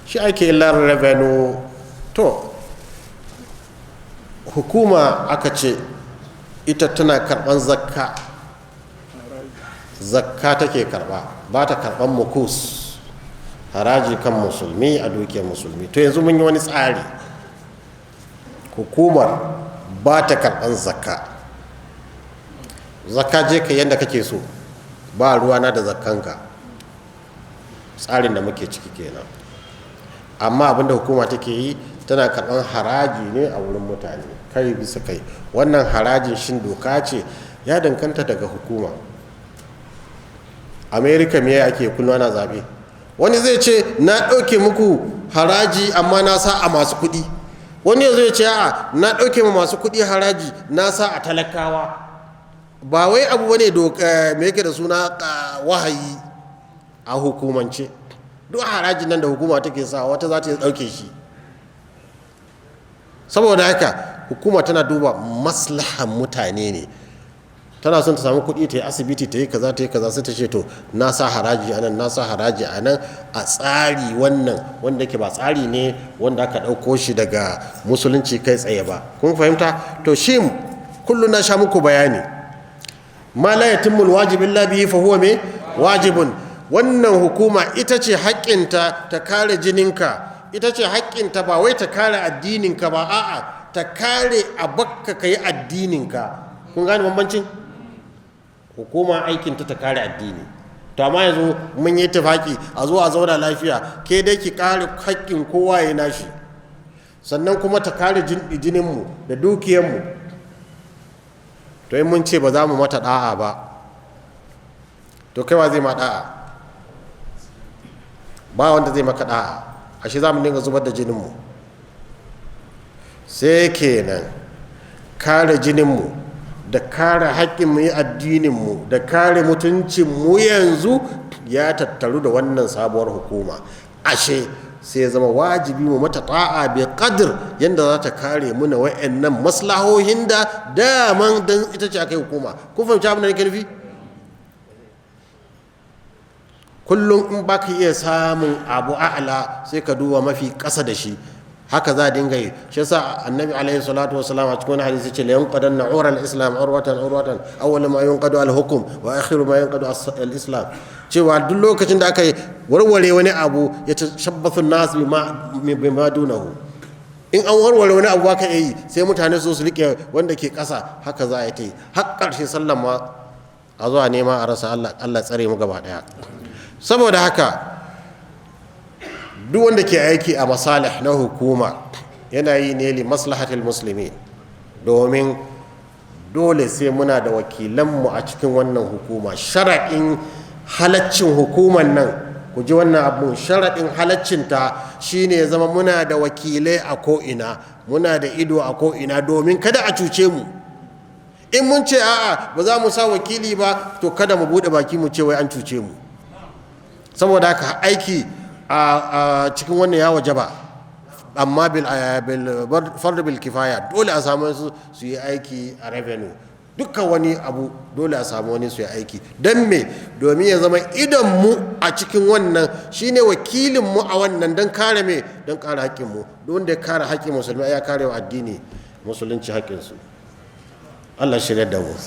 Shi ake illar revenue. To, hukuma aka ce ita tana karban zakka. Zakka take karba, ba ta karban mukus, haraji kan musulmi a dukiyar musulmi. To, yanzu mun yi wani tsari, hukumar ba ta karban zakka. Zakka je ka yadda kake so, ba ruwana da zakkanka. Tsarin da muke ciki kenan. Amma abinda hukuma take yi, tana karban haraji ne a wurin mutane kai bisa kai. Wannan harajin shin doka ce? Ya danganta daga hukuma. America me ake kullum? Ana zaɓe. Wani zai ce, "Na ɗauke muku haraji, amma na sa a masu kuɗi." Wani ya zai ce, "A'a, na ɗauke ma masu kuɗi haraji, na sa a talakawa." Ba wai abu bane me yake da suna, wahayi a hukumance. Duk harajin nan da hukuma take sa, wata za ta ɗauke shi. Saboda haka hukuma tana duba maslahan mutane ne. Tana son ta samu kuɗi ta yi asibiti, ta yi kaza, ta yi kaza, sai ta ce, "To, na sa haraji a nan, na sa haraji a nan." A tsari wannan wanda ke ba tsari ne wanda aka ɗauko shi daga musulunci kai tsaye ba. Kun fahimta? To, shi kullum na sha muku bayani, ma la yatimmul wajib illa bihi fa huwa me wajibun. Wannan hukuma ita ce haƙƙinta ta kare jininka, ita ce haƙƙinta, ba wai ta kare addininka ba, a'a, ta kare a bakka ka yi addininka. Kun gane bambancin? Hukuma aikinta ta kare addini. To, amma yanzu mun yi tafaki a zo a zauna lafiya, ke dai ki kare haƙƙin kowa ya nashi, sannan kuma ta kare jininmu da dukiyarmu. To, in mun ce ba za mu mata da'a ba, to kaiwa zai ma da'a? Ba wanda zai maka da'a. Ashe za mu dinga zubar da jininmu. Sai kenan kare jininmu da kare haƙƙinmu yi addininmu da kare mutuncinmu yanzu ya tattaru da wannan sabuwar hukuma. Ashe sai ya zama wajibi mu mata ta'a bi qadr yanda za ta kare muna wa'annan maslahohin da daman dan ita ce akai hukuma. Kun fahimci abin da nake nufi? Kullum in baka iya samun abu a'la, sai ka duba mafi ƙasa da shi. Haka za a dinga yi. Shi yasa Annabi alaihi salatu wasalam a cikin hadisi ce, la yunqadanna ura al-islam urwatan urwatan, awwal ma yunqadu al-hukm wa akhiru ma yunqadu al-islam. Cewa duk lokacin da aka yi warware wani abu, ya tashabbathu nas bima dunahu. In an warware wani abu aka yi, sai mutane su rike wanda ke ƙasa. Haka za a yi ta yi har ƙarshe. Sallan ma a zuwa nema a rasa. Allah, Allah tsare mu gaba ɗaya. Saboda haka duk wanda ke aiki a masalih na hukuma yana yi ne li maslahatil muslimin, domin dole sai muna da wakilanmu a cikin wannan hukuma. Sharaɗin halaccin hukumar nan, ku ji wannan abun, sharaɗin halaccinta shine ya zama muna da wakilai a ko'ina, muna da ido a ko'ina, domin kada a cuce mu. In mun ce a'a, ba za mu sa wakili ba, to kada mu buɗe baki mu ce wai an cuce mu. Saboda haka aiki a cikin wannan ya wajaba, amma bil fard bil kifaya. Dole a samu su su yi aiki a revenue. Dukkan wani abu dole a samu wani su yi aiki. Don me? Domin ya zama idon mu a cikin wannan, shine wakilin mu a wannan, don kare me? Don kare haƙƙin mu. Don da ya kare haƙƙin musulmi, ya kare wa addini musulunci haƙƙinsu. Allah shirya da mu.